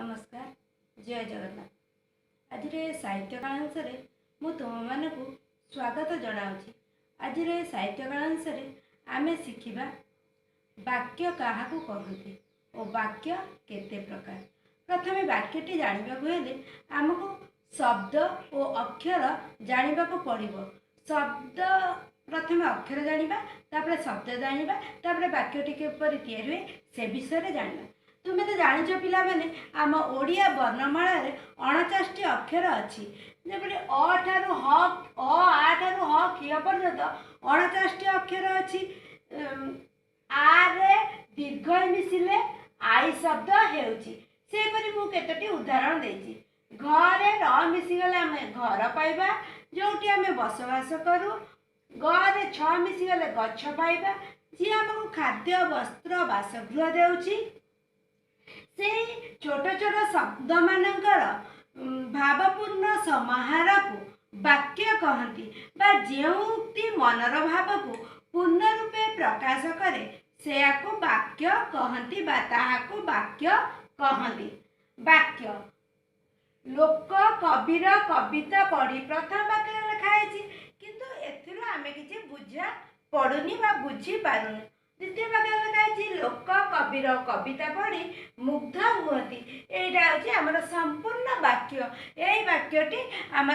ନମସ୍କାର, ଜୟ ଜଗନ୍ନାଥ। ଆଜିର ଏ ସାହିତ୍ୟ କାଳାଂଶରେ ମୁଁ ତୁମମାନଙ୍କୁ ସ୍ୱାଗତ ଜଣାଉଛି। ଆଜିର ଏ ସାହିତ୍ୟ କାଳାଂଶରେ ଆମେ ଶିଖିବା ବାକ୍ୟ କାହାକୁ କହନ୍ତି ଓ ବାକ୍ୟ କେତେ ପ୍ରକାର। ପ୍ରଥମେ ବାକ୍ୟଟି ଜାଣିବାକୁ ହେଲେ ଆମକୁ ଶବ୍ଦ ଓ ଅକ୍ଷର ଜାଣିବାକୁ ପଡ଼ିବ। ଶବ୍ଦ ପ୍ରଥମେ ଅକ୍ଷର ଜାଣିବା, ତାପରେ ଶବ୍ଦ ଜାଣିବା, ତାପରେ ବାକ୍ୟଟି କିପରି ତିଆରି ହୁଏ ସେ ବିଷୟରେ ଜାଣିବା। ତୁମେ ତ ଜାଣିଛ ପିଲାମାନେ, ଆମ ଓଡ଼ିଆ ବର୍ଣ୍ଣମାଳାରେ 49ଟି ଅକ୍ଷର ଅଛି। ଯେପରି ଅ ଠାରୁ ହ, ଅ ଆ ଠାରୁ ହ କ୍ଷୀୟ ପର୍ଯ୍ୟନ୍ତ 49ଟି ଅକ୍ଷର ଅଛି। ଆରେ ଦୀର୍ଘ ମିଶିଲେ I ଶବ୍ଦ ହେଉଛି। ସେହିପରି ମୁଁ କେତୋଟି ଉଦାହରଣ ଦେଇଛି। ଘରେ ର ମିଶିଗଲେ ଆମେ ଘର ପାଇବା, ଯେଉଁଠି ଆମେ ବସବାସ କରୁ। ଗରେ ଛ ମିଶିଗଲେ ଗଛ ପାଇବା, ଯିଏ ଆମକୁ ଖାଦ୍ୟ, ବସ୍ତ୍ର, ବାସଗୃହ ଦେଉଛି। ସେଇ ଛୋଟ ଛୋଟ ଶବ୍ଦମାନଙ୍କର ଭାବପୂର୍ଣ୍ଣ ସମାହାରକୁ ବାକ୍ୟ କହନ୍ତି, ବା ଯେଉଁ ଉକ୍ତି ମନର ଭାବକୁ ପୂର୍ଣ୍ଣ ରୂପେ ପ୍ରକାଶ କରେ ସେୟାକୁ ବାକ୍ୟ କହନ୍ତି ବା ତାହାକୁ ବାକ୍ୟ କହନ୍ତି। ବାକ୍ୟ ଲୋକ କବିର କବିତା ପଢ଼ି ପ୍ରଥମ ବାକ୍ୟରେ ଲେଖା ହେଇଛି, କିନ୍ତୁ ଏଥିରୁ ଆମେ କିଛି ବୁଝା ପଡ଼ୁନି ବା ବୁଝିପାରୁନୁ। ଦ୍ୱିତୀୟ ବାକ୍ୟରେ ଲେଖା ହେଇଛି ଲୋକ କବିର କବିତା ପଢ଼ି ମୁଗ୍ଧ ହୁଅନ୍ତି। ଏଇଟା ହେଉଛି ଆମର ସମ୍ପୂର୍ଣ୍ଣ ବାକ୍ୟ। ଏଇ ବାକ୍ୟଟି ଆମ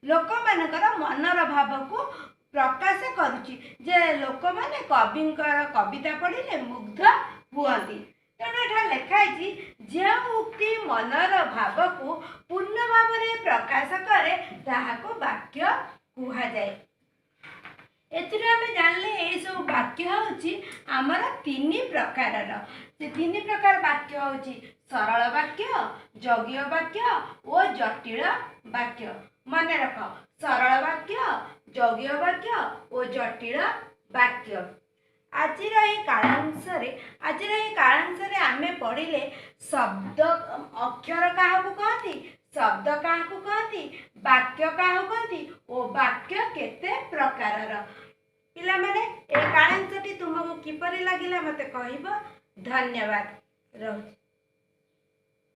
ଲୋକମାନଙ୍କର ମନର ଭାବକୁ ପ୍ରକାଶ କରୁଛି ଯେ ଲୋକମାନେ କବିଙ୍କର କବିତା ପଢ଼ିଲେ ମୁଗ୍ଧ ହୁଅନ୍ତି। ତେଣୁ ଏଠାରେ ଲେଖା ହେଇଛି ଯେଉଁ ଉକ୍ତି ମନର ଭାବକୁ ପୂର୍ଣ୍ଣ ଭାବରେ ପ୍ରକାଶ କରେ ତାହାକୁ ବାକ୍ୟ କୁହାଯାଏ। ଏଥିରୁ ଆମେ ଜାଣିଲେ ଏଇସବୁ ବାକ୍ୟ ହେଉଛି ଆମର ତିନି ପ୍ରକାରର। ସେ ତିନି ପ୍ରକାର ବାକ୍ୟ ହେଉଛି ସରଳ ବାକ୍ୟ, ଯୌଗିକ ବାକ୍ୟ ଓ ଜଟିଳ ବାକ୍ୟ। ମନେ ରଖ, ସରଳ ବାକ୍ୟ, ଯୌଗିକ ବାକ୍ୟ ଓ ଜଟିଳ ବାକ୍ୟ। ଆଜିର ଏହି କାଳାଂଶରେ ଆମେ ପଢ଼ିଲେ ଶବ୍ଦ ଅକ୍ଷର କାହାକୁ କହନ୍ତି, ଶବ୍ଦ କାହାକୁ କହନ୍ତି, ବାକ୍ୟ କାହାକୁ କହନ୍ତି ଓ ବାକ୍ୟ କେତେ ପ୍ରକାରର। ପିଲାମାନେ, ଏହି କାଳାଂଶଟି ତୁମକୁ କିପରି ଲାଗିଲା ମୋତେ କହିବ। ଧନ୍ୟବାଦ, ରହୁଛି।